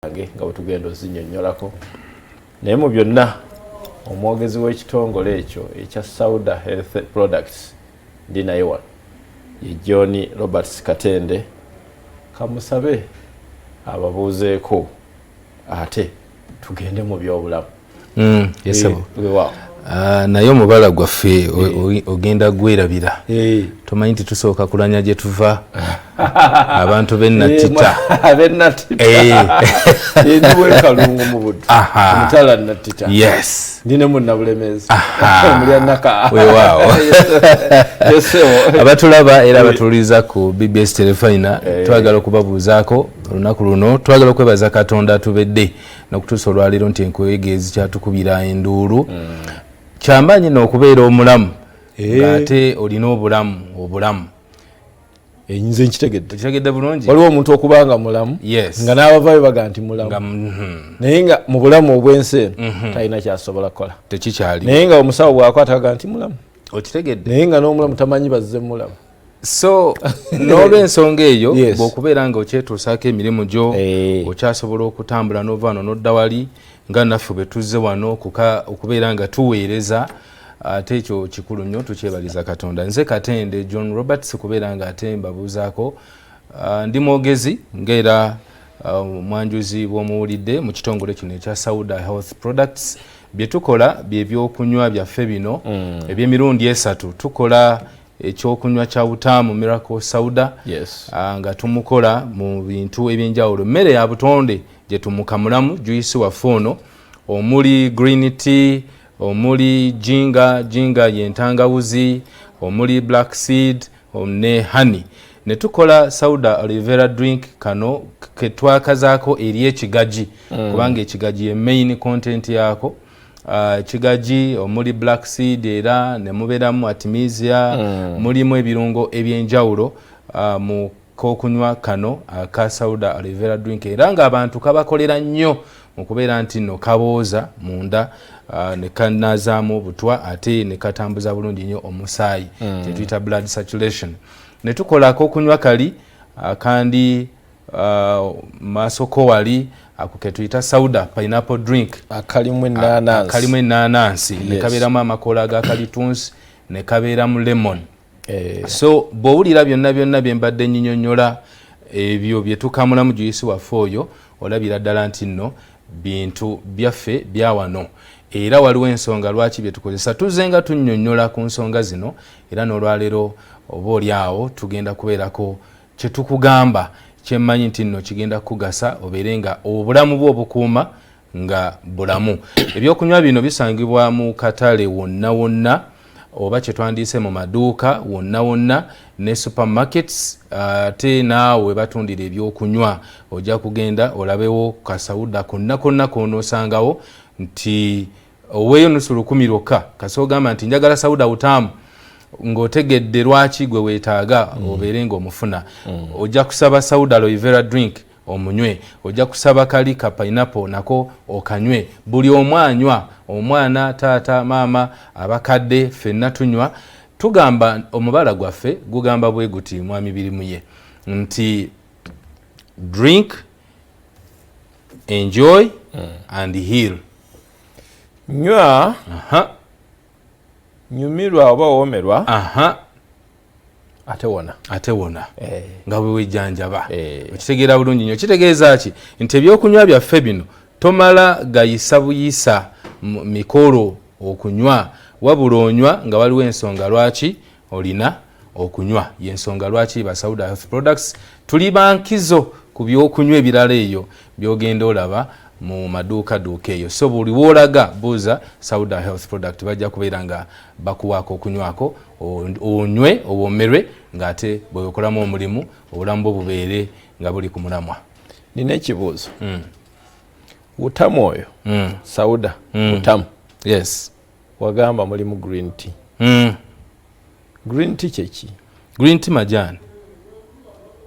Yange nga bwe tugenda ozinnyonnyolako, naye mu byonna omwogezi w'ekitongole ekyo ekya Sauda Health Products ndi naye wano, ye John Roberts Katende. Kamusabe ababuuzeeko ate tugende mu byobulamu. Yes, sebo. Weewaawo. Ah, naye omubala gwaffe ogenda gwerabira. Tomanyi nti tusooka kulanya gye tuva, abantu b'e Nattita? Ab'e Nattita. Ndi w'e Kalungu mu Buddu. Omutala Nattita. Ndi ne munnabulemeezi mulya naka. Weewaawo. Yes, sebo. Abatulaba era abatuwuliriza ku BBS Telefina, twagala okubabuuzaako olunaku luno. Twagala okwebaza Katonda tubedde n'okutuusa olwaleero, nti enkwege ezikyatukubira enduulu. Kyamaanyi nno okubeera omulamu ng'ate olina obulamu obulamu. Nze nkitegedde. Okitegedde bulungi. Waliwo omuntu okuba nga mulamu nga n'abavaayo baga nti mulamu, nga naye nga mu bulamu obw'ensi eno talina kyasobola kukola. Tekikyali. Naye nga omusawo bw'akwata aga nti mulamu. Okitegedde. Naye nga n'omulamu tamanyi bazze mulamu. So n'olwensonga eyo, bw'okubeera nga okyetuusaako emirimu gyo, okyasobola okutambula n'ova wano n'odda wali, nga naffe bwe tuzze wano okubeera nga tuweereza, ate ekyo kikulu nnyo, tukyebaliza Katonda. Nze Katende John Roberts, kubeera nga ate mbabuuzaako. Ah, ndi mwogezi ngaera omwanjuzi bw'omuwulidde mu kitongole kino ekya Sauda Health Products. Bye tukola bye byokunywa byaffe bino eby'emirundi esatu. Tukola ekyokunywa kya Butaamu Miracle Sauda, nga tumukola mu bintu ebyenjawulo, mmere ya butonde gye tumukamulamu juice waffe ono, omuli green tea, omuli ginger, ginger yentangawuzi, omuli black seed ne honey, ne tukola Sauda Aloe Vera drink. Kano ketwakazaako eri ekigaji, kubanga ekigaji ye main content yaako. Ekigaji omuli black seed, era ne mubeeramu artemisia, mulimu ebirungo ebyenjawulo mu kokunywa kano aka Sauda Aloe Vera drink, era ng'abantu kabakolera nnyo mu kubeera nti nno kabooza munda, ne kanazaamu obutwa, ate ne katambuza bulungi nnyo omusaayi, kyetuyita blood circulation. Ne tukola akokunywa kali akandi maasoko wali, ako ketuyita Sauda Pineapple drink. Akalimu ennaanansi. Kalimu ennaanansi, ne kabeeramu amakoola ga kalitunsi, ne kabeeramu lemon. So bw'owulira byonna byonna bye mbadde nyinyonnyola, ebyo bye tukamulamu juice waffe oyo, olabira ddala nti nno bintu byaffe byawano, era waliwo ensonga lwaki bye tukozesa. Tuzze nga tunnyonnyola ku nsonga zino, era n'olwaleero oba oli awo tugenda kubeerako kyetukugamba kyemmanyi nti nno kigenda kukugasa, obeere nga obulamu bwo obukuuma nga bulamu. Ebyokunywa bino bisangibwa mu katale wonna wonna, oba kyetwandiise mu maduuka wonna wonna ne supermarkets, ate naawe batundira ebyokunywa, ojja kugenda olabewo kasawuda konna konna konoosangawo, nti oweeyo nusu lukumi lwokka. Kasogamba nti njagala Sauda Utaamu, ng'otegedde lwaki gwe weetaaga, obeere ng'omufuna. Ojja kusaba Sauda Aloe Vera drink omunywe, ojja kusaba kali ka pineapple nako okanywe. Buli omu anywa, omwana, taata, maama, abakadde, ffenna tunywa. Tugamba omubala gwaffe gugamba bwe guti, mwami Birimuye, nti drink, enjoy and heal. Nywa, nyumirwa oba woomerwa, ate wona. Ate wona. Nga bwe wejjanjaba. Okitegeera bulungi nnyo. Kitegeeza ki? Nti ebyokunywa byaffe bino tomala gayisa buyisa mikolo okunywa, wabula onywa nga waliwo ensonga lwaki olina okunywa. Yensonga lwaki ba Sauda Health Products tuli bankizo ku byokunywa ebirala eyo byogenda olaba mu maduuka duuka eyo. So buli woolaga buuza Sauda Health Product, bajja kubeera nga bakuwaako okunywako, onywe owomerwe, ng'ate bwewekolamu omulimu, obulamu bwo bubeere nga buli ku mulamwa. Nina ekibuuzo. Butamu oyo, Sauda Butamu, wagamba mulimu green tea. Green tea kyeki? Green tea majaani.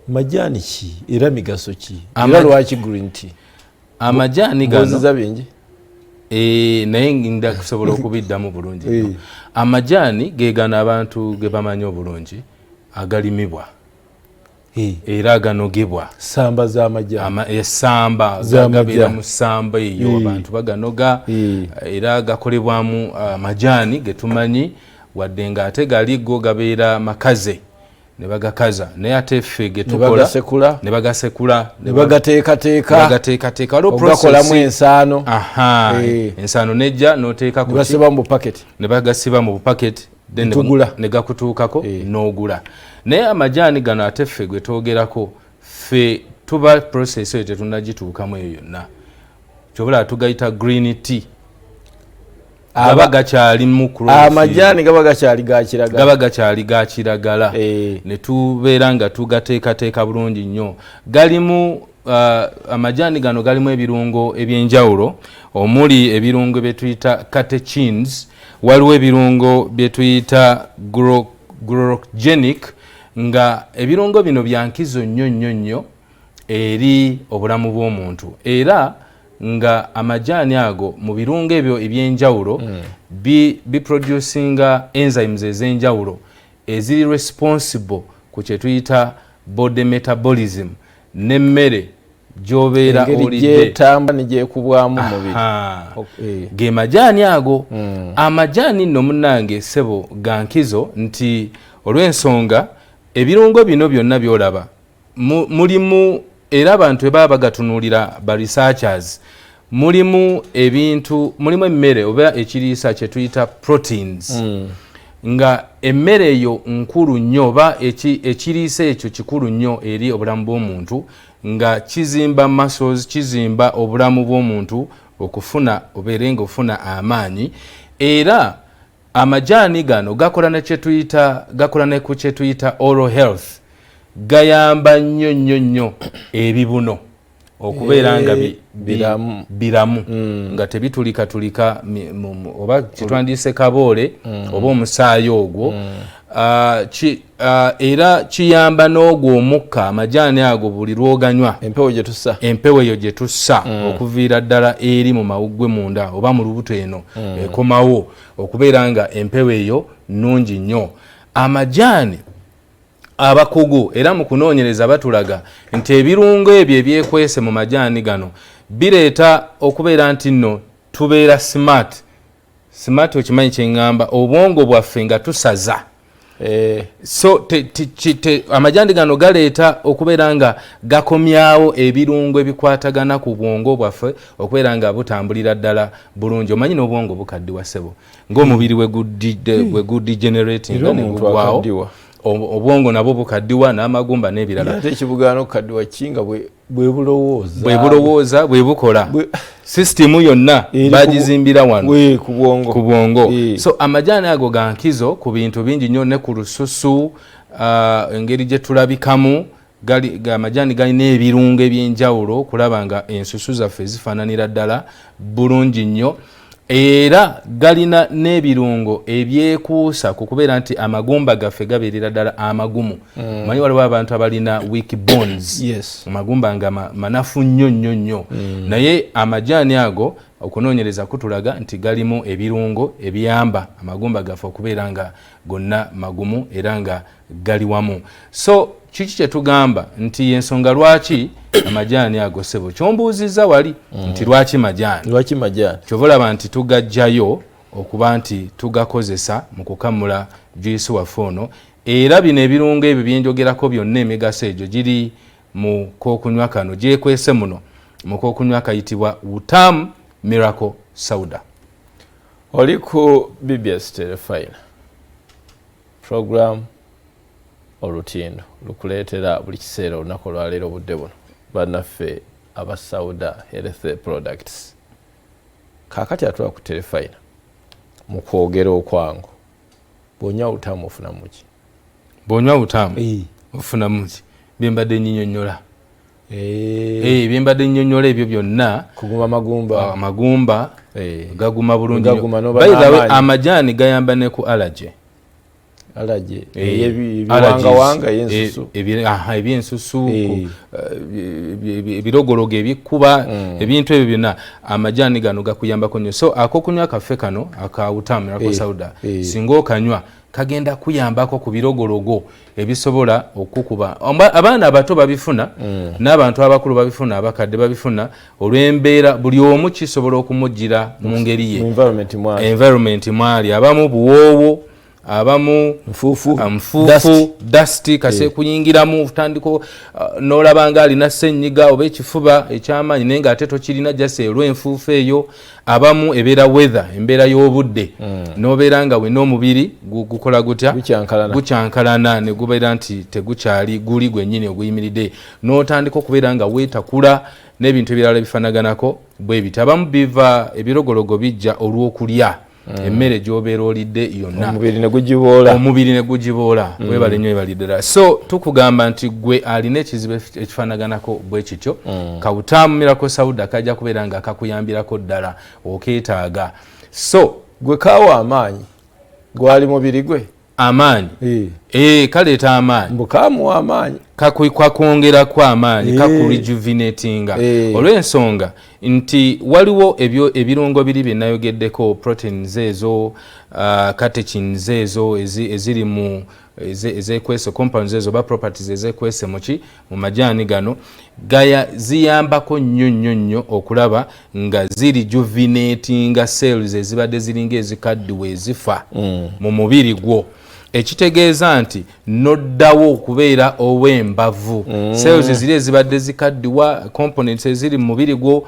Majaani ki, era migaso ki, era lwaki green tea? Amajaani gano Mbuuziza bingi. Naye nda kusobola okubiddamu bulungi nnyo. Amajaani ge gano abantu ge bamanyi obulungi agalimibwa. Era ganogebwa. Samba z'amajani. Esamba gabeera mu samba eyo, abantu baganoga, era gakolebwamu amajaani getumanyi, wadde nga ate gali go gabeera makaze ne bagakaza, naye ate ffe getukola ne bagasekula ne bagateekateeka, ogakolamu ensaano. Ensaano nejja n'oteekako, ne mu bupaketi, ne bagasiba mu bupaketi ne gakutuukako n'ogula. Naye amajaani gano ate ffe gwe twogerako, ffe tuba process eyo tetunnagituukamu eyo yonna, kyobula tugayita green tea. Gaba gakyalimu amajaani, gaba gakyali ga kiragala, gaba gakyali ga kiragala, ne tubeera nga tugateekateeka bulungi nnyo. Galimu amajaani gano galimu ebirungo ebyenjawulo, omuli ebirungo byetuyita catechins, waliwo ebirungo byetuyita chlorogenic, nga ebirungo bino byankizo nnyo nnyo nnyo eri obulamu bw'omuntu. Era nga amajaani ago mu birungo ebyo ebyenjawulo biproducinga enzymes ez'enjawulo eziri responsible ku kyetuyita body metabolism n'emmere gy'obeera olidde negyekubwamu mubiri. Ge majaani ago. Amajaani nno munnange ssebo gankizo, nti olw'ensonga ebirungo bino byonna by'olaba mulimu, era abantu baba bagatunuulira ba researchers, mulimu ebintu, mulimu emmere oba ekiriisa kyetuyita proteins, nga emmere eyo nkulu nnyo, oba ekiriisa ekyo kikulu nnyo eri obulamu bw'omuntu, nga kizimba muscles, kizimba obulamu bw'omuntu okufuna obeere nga ofuna amaanyi. Era amajaani gano gakola ne kyetuyita, gakola ne ku kyetuyita oral health, gayamba nnyo nnyo nnyo ebibuno okubeera nga biramu, nga tebitulikatulika, oba kyetwandiise kaboole, oba omusaayi ogwo. Era kiyamba n'ogwo omukka. Amajaani ago buli lwoganywa, empewo gyetussa, empewo eyo gye tussa okuviira ddala eri mu mawuggwe munda oba mu lubuto eno ekomawo okubeera nga empewo eyo nnungi nnyo. Amajaani, abakugu era mu kunoonyereza batulaga nti ebirungo ebyo ebyekwese mu majaani gano bireeta okubeera nti nno tubeera smart. Smart okimanyi kyeŋŋamba? Obwongo bwaffe nga tusaza. So amajaani gano galeeta okubeera nga gakomyawo ebirungo ebikwatagana ku bwongo bwaffe okubeera nga butambulira ddala bulungi. Omanyi n'obwongo bukaddiwa ssebo, ng'omubiri we gudegenerating ne gugwawo, obwongo nabwo bukaddiwa n'amagumba n'ebirala. Ate ekibugaana okukaddiwa kinga bwe bulowooza. Bwe bulowooza, bwe bukola. Sisitimu yonna bagizimbira wano ku bwongo, ku bwongo. So amajaani ago ga nkizo ku bintu bingi nnyo, ne ku lususu, engeri gye tulabikamu. Amajaani galina ebirungo ebyenjawulo okulaba nga ensusu zaffe zifaananira ddala bulungi nnyo. Era galina n'ebirungo ebyekuusa ku kubeera nti amagumba gaffe gabeerera ddala amagumu. Manyi waliwo abantu abalina weak bones, amagumba nga manafu nnyo nnyo nnyo, naye amajaani ago okunoonyereza kutulaga nti galimu ebirungo ebiyamba amagumba gaffe okubeera nga gonna magumu era nga gali wamu. So kiki kyetugamba nti yensonga lwaki amajaani ago, sebo kyombuuzizza wali nti lwaki majaani? Lwaki majaani? Kyova olaba nti tugajjayo okuba nti tugakozesa mu kukamula juice waffe ono. Era bino ebirungo ebyo byenjogerako byonna, emigaso egyo giri mu kokunywa kano, gyekwese muno mu kokunywa kayitibwa Utam Miracle Sauda. Oli ku BBS Terefayina, program Olutindo lukuleetera buli kiseera. Olunaku olwaleero obudde buno bannaffe aba Sauda Health Products kaakati atula ku Terefayina. Mu kwogera okwangu, bw'onywa Utamu ofunamu ki? Bw'onywa Utamu ofunamu ki? Byembadde nyinyonnyola. Byembadde nnyonnyola ebyo byonna. Kuguma magumba. Amagumba gaguma bulungi. By the way, amajaani gayamba ne ku allergy. Allergy ebiwangawanga, yensusu. Ebyensusu, ebirogologo ebikuba, ebintu ebyo byonna amajaani gano gakuyambako nnyo. So akokunywa kaffe kano aka Utamu Miracle Sauda, singa okanywa Kagenda kuyambako ku birogologo ebisobola okukuba. Abaana abato babifuna, n'abantu abakulu babifuna, abakadde babifuna, olw'embeera buli omu kisobola okumujjira mu ngeri ye, environment mwali. Abamu buwoowo, abamu nfuufu, nfuufu, dust kase kuyingiramu, otandika n'olaba nga alina ssenyiga oba ekifuba ekyamaanyi, naye ng'ate tokirina, just olw'enfuufu eyo. Abamu ebeera weather, embeera y'obudde, n'obeera nga wena omubiri gukola gutya? Gukyankalana. Gukyankalana ne gubeera nti tegukyali guli gwennyini oguyimiridde, n'otandika okubeera nga weetakula n'ebintu ebirala ebifaanaganako bwe biti. Abamu biva, ebirogologo bijja olw'okulya emmere gy'obeera olidde yonna, omubiri ne gugiboola. Omubiri ne gugiboola. Webale nnyo, webali ddala. So tukugamba nti gwe alina ekizibu ekifaanaganako bwe kityo, Kawutaamu Miracle Sauda kajja kubeera nga kakuyambirako ddala, okeetaaga. So gwe kaawa amaanyi, gwali mubiri gwe. Amaanyi. Kaleeta amaanyi. Mbu kamuwa amaanyi. Kakwongerako amaanyi, kakurejuvenatinga, olw'ensonga nti waliwo ebyo ebirungo biri bye nayogeddeko, proteins ezo, catechins ezo eziri mu ezekwese, compounds ezo oba properties ezekwese muki mu majaani gano, gaya ziyambako nnyo nnyo nnyo okulaba nga zirejuvenatinga cells ezibadde ziringa ezikaddiwa, ezifa mu mubiri gwo, ekitegeeza nti noddawo okubeera ow'embavu. Cells ziri ezibadde zikaddiwa, components eziri mu mubiri gwo,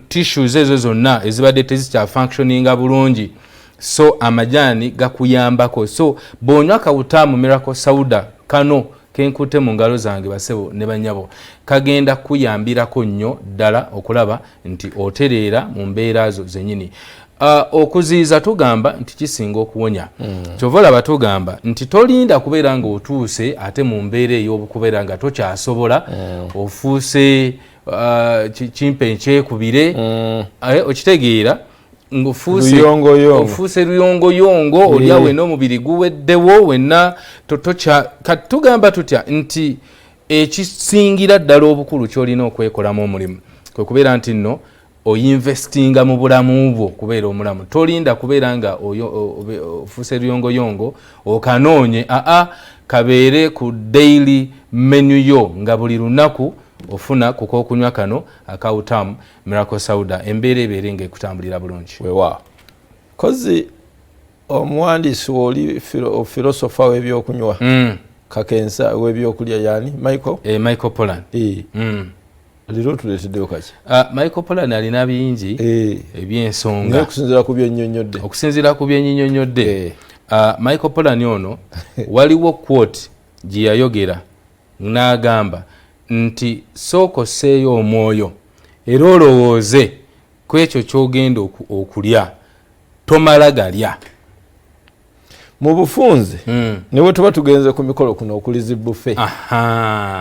tissues ezo zonna ezibadde tezikyafunctioninga bulungi, so amajaani gakuyambako. So bw'onywa Kawutaamu Miracle Sauda kano kenkutte mu ngalo zange, basebo ne banyabo, kagenda kuyambirako nnyo ddala okulaba nti otereera mu mbeera zo zennyini. Okuziyiza tugamba nti kisinga okuwonya. Kyova olaba tugamba nti tolinda kubeera ng'otuuse ate mu mbeera ey'okubeera nga tokyasobola, ofuuse kimpe nkyekubire. Okitegeera ng'ofuuse Luyongoyongo. Ofuuse luyongoyongo, oli awo wenna omubiri guweddewo wenna, kati tugamba tutya nti ekisingira ddala obukulu kyolina okwekolamu omulimu kwe kubeera nti nno oyinvestinga mu bulamu bwo kubeera omulamu. Tolinda kubeera nga ofuuse luyongoyongo okanoonye. Aa, kabeere ku daily menu yo, nga buli lunaku ofuna ku kokunywa kano akawutamu Miracle Sauda, embeera ebeere nga ekutambulira bulungi. Weewaawo. Kozi omuwandiisi woli filosofa w'ebyokunywa, kakensa w'ebyokulya, yani Michael? Michael Pollan. Leero otuleeteddeyo kaki? Michael Pollan alina bingi ebyensonga. Naye okusinziira ku byennyonnyodde. Okusinziira ku byenyinyonnyodde, Michael Pollan ono waliwo quote gye yayogera n'agamba nti sooka osseeyo omwoyo era olowooze ku ekyo ky'ogenda okulya, tomala galya. Mu bufunze, ne bwe tuba tugenze ku mikolo kuno okuli zi buffet,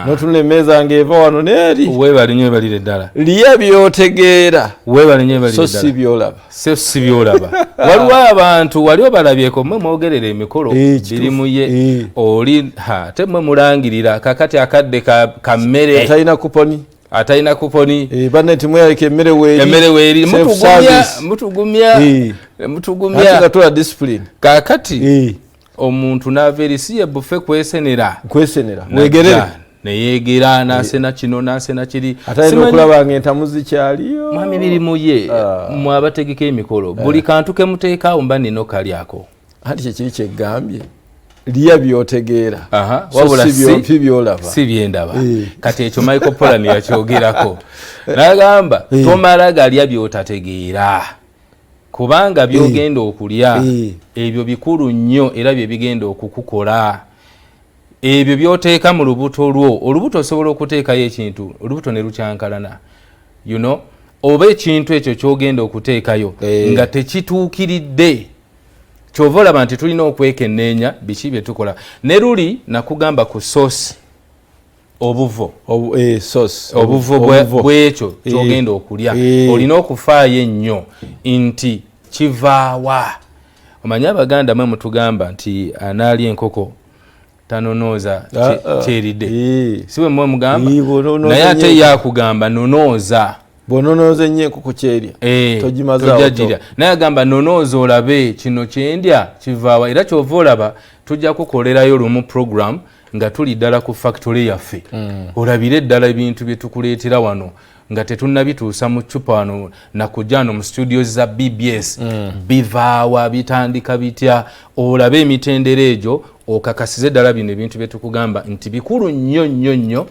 notunula emmeeza ng'eva wano n'eri. Weebale nnyo, weebalire ddala. Lya byotegeera. Weebale nnyo, weebalire so si ddala. Byolaba. So si byolaba. Waliwo abantu wali obalabyeko, mmwe mwogerera emikolo biri muye oli ha, ate mmwe mulangirira kakati akadde ka mmere. Atalina kuponi. Atalina kuponi. Banne timwereka emmere weeri. Emmere weeri. Self mutugumya service. Mutugumya. Mutugumya. Ate nga tola discipline. Kakati omuntu n'ava eri si ye buffet kwesenera. Kwesenera. Najja, wegerere. Neyeegera n'asena kino n'asena kiri. Atalina okulaba nga entamu zikyaliyo. Mwami biri muye, mwe abategeka emikolo, buli kantu kemuteekaawo mba nina okalyako. Anti kyekiri kyegambye, lya byotegeera. So wabula si byolaba. Si byendaba. Kati ekyo Michael Pollan yakyogerako n'agamba, tomala galya byotategeera, kubanga byogenda okulya ebyo bikulu nnyo era bye bigenda okukukola. Ebyo byoteeka mu lubuto lwo, olubuto osobola okuteekayo ekintu olubuto ne lukyankalana, oba ekintu ekyo kyogenda okuteekayo nga tekituukiridde. Kyova olaba nti tulina okwekenneenya biki bye tukola. Ne luli nakugamba ku source, obuvo. Source. Obuvo Obuvo. bwekyo kyogenda okulya, olina okufaayo ennyo nti kivaawa. Omanye Abaganda mwe mutugamba nti anaalya enkoko tanonooza Ah, ah. kyeridde. Si bwe mwe mugamba? Bw'ononooza Naye ate nnyo. ye akugamba nonooza. Bw'ononooza ennyo enkoko kyerya, togimazaawo. Tojja. Naye agamba nonooza olabe kino kyendya kivaawa. Era kyova olaba tujja kukolerayo lumu program nga tuli ddala ku factory yaffe, olabire ddala ebintu bye tukuleetera wano nga tetunnabituusa mu ccupa wano nakujja wano mu studios za BBS. Bivaawa, bitandika bitya, olabe emitendera egyo, okakasize ddala bino ebintu bye tukugamba nti bikulu nnyo nnyo nnyo.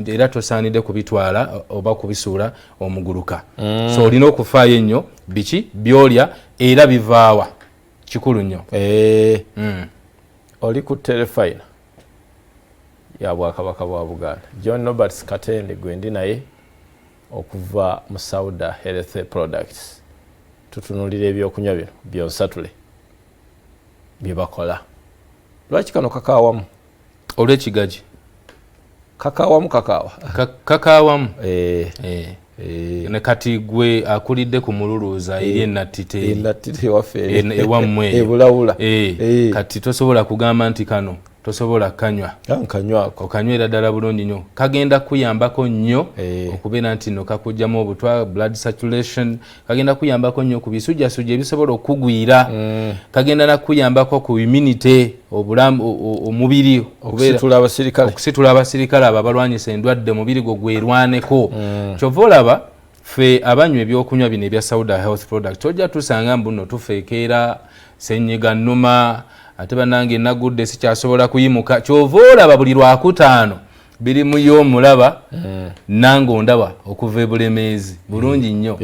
Era tosaanidde kubitwala oba kubisuula omuguluka. So olina okufaayo ennyo biki byolya era bivaawa, kikulu nnyo. Oli ku Terefayina ya Bwakabaka bwa Buganda. John Roberts Katende gwendi naye okuva mu Sauda Health Products. Tutunulira ebyokunywa bino byonsatule bye bakola. Lwaki kano kakaawamu? Olw'ekigagi. Kakaawamu, kakaawa. Kakaawamu. Eh. Eh. Ne kati gwe akulidde ku mululuuza eri enattite. Enattite ewaffe. Ewammwe. Ebulawula. Kati tosobola kugamba nti kano tosobola kanywa. Nkanywako. Okanywera ddala bulungi nnyo, kagenda kuyambako nnyo okubeera nti no kakugjamu obutwa, blood circulation, kagenda kuyambako nnyo ku bisujjasujja ebisobola okugwira, kagenda nakuyambako ku immunity, obulamu, omubiri. Okusitula abasirikale. Okusitula abasirikale abo abalwanyisa endwadde, omubiri gwo gwerwaneko. Kyova olaba ffe abanywa ebyokunywa bino ebya Sauda Health Product tojja tusanga mbu nno tufeekeera senyiga nnuma, ate bannange nagudde sikyasobola kuyimuka. Kyova olaba buli Lwakutaano biri muyo omulaba nange ondaba okuva ebulemeezi bulungi nnyo.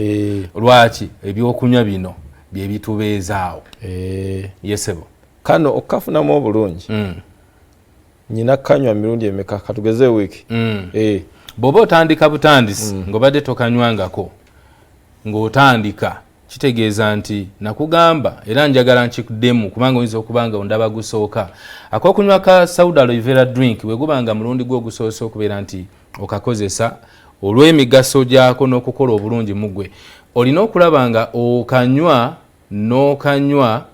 Lwaki? Ebyokunywa bino byebitubeezaawo. Yesebo. Kano okukafunamu obulungi, nyina kanywa mirundi emeka, katugeze wiiki? Bw'oba otandika butandisi, ng'obadde tokanywangako, ng'otandika, kitegeeza nti nakugamba era njagala nkikuddemu, kubanga oyinza okuba nga ondaba gusooka. Akokunywa ka Sauda Aloe Vera drink bwe guba nga mulundi gwe ogusoose okubeera nti okakozesa, olw'emigaso gyako n'okukola obulungi mu ggwe, olina okulaba nga okanywa n'okanywa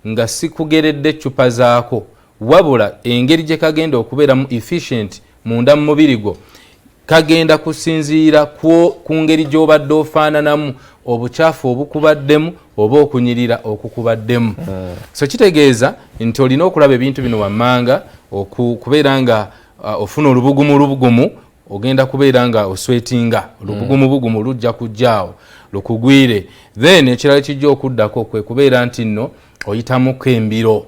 nga sikugeredde eccupa zaako, wabula engeri gye kagenda okubeeramu efficient munda mu mubiri gwo kagenda kusinziira ku ngeri gy'obadde ofaananamu, obukyafu obukubaddemu oba okunyirira okukubaddemu. So kitegeeza nti olina okulaba ebintu bino wammanga okubeera nga ofuna olubugumu lubugumu, ogenda kubeera nga oswetinga, olubugumu bugumu lujja kujjaawo lukugwire. Then ekirala kijja okuddako kwe kubeera nti nno oyitamuko embiro.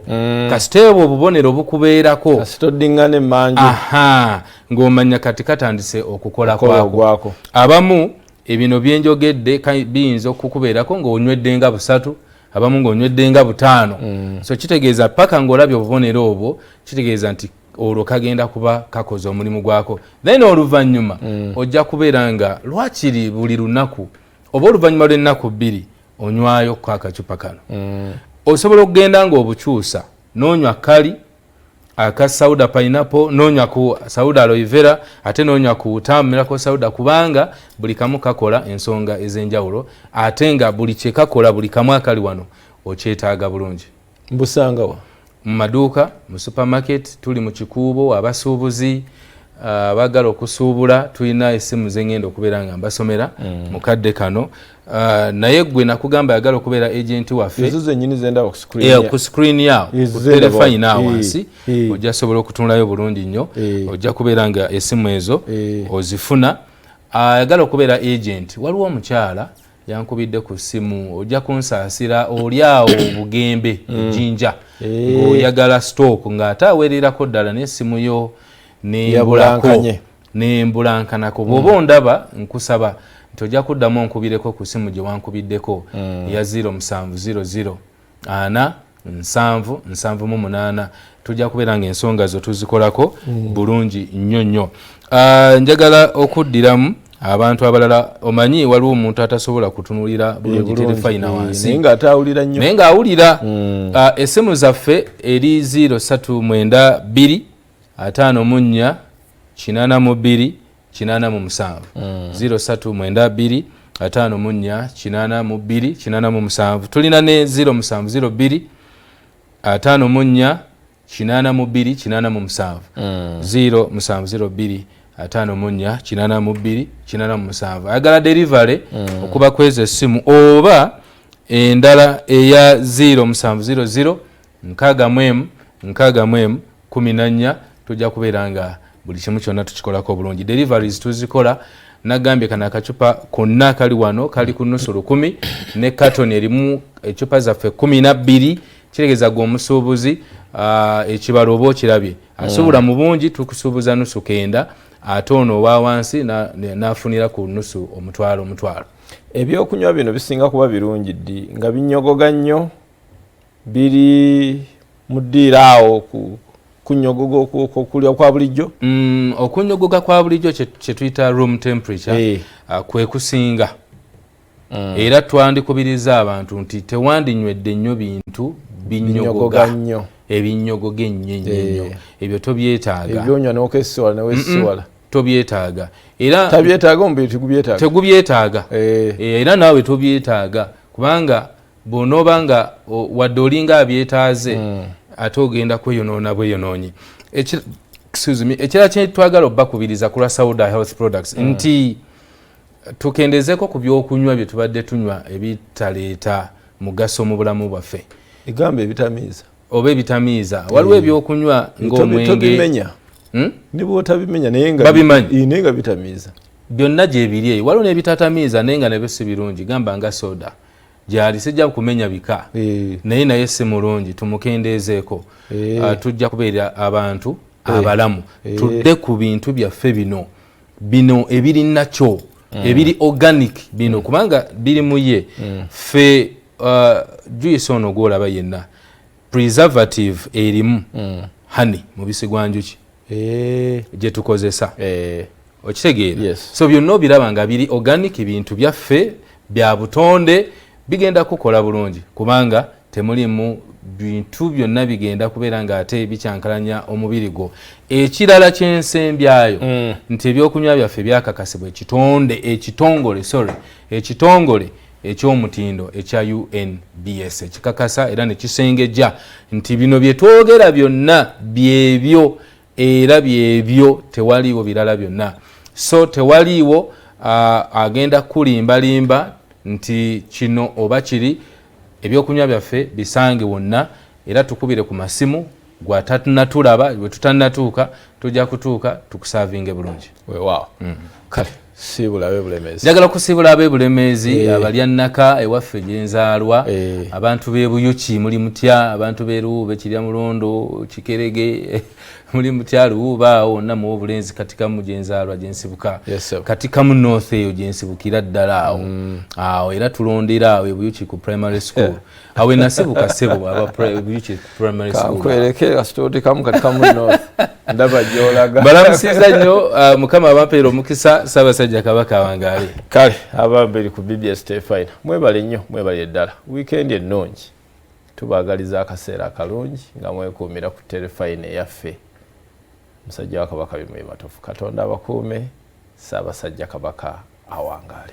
Kasita obwo obubonero bukubeerako, Kasita oddiŋŋana emmanju, aha, ng'omanya kati katandise okukola Okukola kwako. Ogwako. Abamu ebino byenjogedde biyinza okukubeerako ng'onywedde nga busatu, abamu ng'onywedde nga butaano. So kitegeeza paka ng'olabye obubonero obwo, kitegeeza nti olwo kagenda kuba kakoze omulimu gwako. Then oluvannyuma ojja kubeera nga lwakiri buli lunaku oba oluvannyuma lw'ennaku 2 onywayo ko akacupa kano. Osobola okugenda ng'obukyusa, n'onywa kali aka Sauda Pineapple, n'onywa ku Sauda Aloe Vera, ate n'onywa ku Tamu Miracle Sauda, kubanga buli kamu kakola ensonga ez'enjawulo, ate nga buli kyekakola, buli kamu akali wano okyetaaga bulungi. Mbusangawa? Mu maduuka, mu supermarket, tuli mu Kikuubo. Abasuubuzi abaagala okusuubula, tulina essimu zengenda okubeera nga mbasomera mu kadde kano. Naye gwe nakugamba ayagala okubeera agenti waffe, Ezo zennyini zendaba ku screen. Ku screen yawo, Ezo ku zendaba. terefayina awo wansi, ojja sobola okutunulayo bulungi nnyo. Ojja kubeera nga essimu ezo ozifuna. Ayagala okubeera agent, waliwo omukyala yankubidde ku ssimu, ojja kunsaasira, oli awo Bugembe, Ejjinja, ng'oyagala stock, ng'ate awererako ddala n'essimu yo nembulako. Yabulankanye. Nembulankanako. Bw'oba ondaba, nkusaba nti ojja kuddamu onkubireko ku simu gye wankubiddeko eya 0700 4 7 78. Tujja kubeera nga ensonga zo tuzikolako bulungi nnyo nnyo. Njagala okuddiramu abantu abalala. Omanyi waliwo omuntu atasobola kutunulira bulungi terefayina wansi, Naye ng'ate awulira nnyo. Naye ng'awulira. Essimu zaffe eri 0392 54 82 87, 0392 54 82 87. Tulina ne 0702 54 82 87, 0702. 54 82 87. Ayagala delivery okuba kweza essimu oba endala eya 0700 61 61 14. Tujja kubeera nga buli kimu kyonna tukikolako obulungi. Deliveries tuzikola. Nagambye kano akacupa konna kali wano kali ku nusu 1000, ne katoni erimu ecupa zaffe 12. Kitegeeza gwe omusuubuzi, ekibalo oba okirabye, asuubula mu bungi, tukusuubuza nusu 900, ate ono owa wansi n'afunira ku nusu 500 500. Ebyokunywa bino bisinga kuba birungi ddi? Nga binyogoga nnyo, biri mu ddiiro awo kunyogoga okulya kwa bulijjo? Okunyogoga kwa bulijjo kye tuyita room temperature, kwe kusinga. Era twandikubiriza abantu nti tewandinywedde nnyo bintu binyogoga nnyo, ebinyogoga ennyo ennyo ennyo, ebyo tobyetaaga. Ebyonywa n'okesiwala newesiwala. Tobyetaaga. Era tabyetaaga, omubiri tegubyetaaga. Tegubyetaaga. Era naawe tobyetaaga, kubanga bw'onooba nga wadde olinga abyetaaze, ate ogenda kweyonoona bweyonoonyi. Excuse me, ekirala kyetwagala obbakubiriza ku lwa Sauda Health Products nti tukendezeeko ku byokunywa bye tubadde tunywa ebitaleeta mugaso mu bulamu bwaffe. Egamba ebitamiiza. Oba ebitamiiza. Waliwo ebyokunywa ng'omwenge. Tobimenya. Ne bw'otabimenya, naye nga Babimanyi. Naye nga bitamiiza. Byonna gyebiri eyo. Waliwo n'ebitatamiiza naye nga nabyo si birungi, gamba nga soda gyali, sijja kumenya bika, naye si mulungi, tumukendeezeeko. Tujja kubeera abantu abalamu. Tudde ku bintu byaffe bino bino ebiri nakyo, ebiri organic bino, kubanga biri mu ye ffe. Juice ono gwolaba yenna, preservative erimu honey, mubisi gwa njuki gye tukozesa. Okitegeera? Yes. So byonna obiraba nga biri organic, bintu byaffe bya butonde, bigenda kukola bulungi kubanga temulimu bintu byonna bigenda kubeera nga ate bikyankalanya omubiri gwo. Ekirala kyensembyayo nti ebyokunywa byaffe byakakasibwa ekitonde ekitongole, sorry, ekitongole ekyomutindo ekya UNBS, ekikakasa era nekisengejja nti bino byetwogera byonna byebyo, era byebyo, tewaliiwo birala byonna. So tewaliiwo agenda kulimbalimba nti kino oba kiri. Ebyokunywa byaffe bisange wonna, era tukubire ku masimu. Gwatanatulaba, bwe tutannatuuka, tujja kutuuka tukusavinge bulungi. Weewaawo. Kale siibula ab'ebulemeezi. Njagala kusiibula ab'ebulemeezi, abalyannaka ewaffe gyenzaalwa, abantu b'e Buyuki, muli mutya? Abantu b'e Luwuube, Kirya Mulondo, Kikerege, muli mutya? Luwuuba awo wonna muwa obulenzi. Katikamu gyenzaalwa, gyensibuka. Yes, sir. Katikamu North eyo gyensibukira ddala awo awo, era tulondera awo ebuyuki ku primary school, awo enasibuka ssebo, aba Buyuki Primary School. Kankwereke kasitootekamu Katikamu North, ndaba gyolaga. Balamusiza nnyo, Mukama abampeera omukisa, Ssaabasajja Kabaka wangaale. Kale abamberi ku BBS Terefayina, mwebale nnyo, mwebale ddala. Wiikendi ennungi, tubaagaliza akaseera akalungi nga mwekuumira ku Terefayina eyaffe. Musajja wa Kabaka Bimuli Matofu, Katonda abakuume, Ssaabasajja Kabaka awangaale.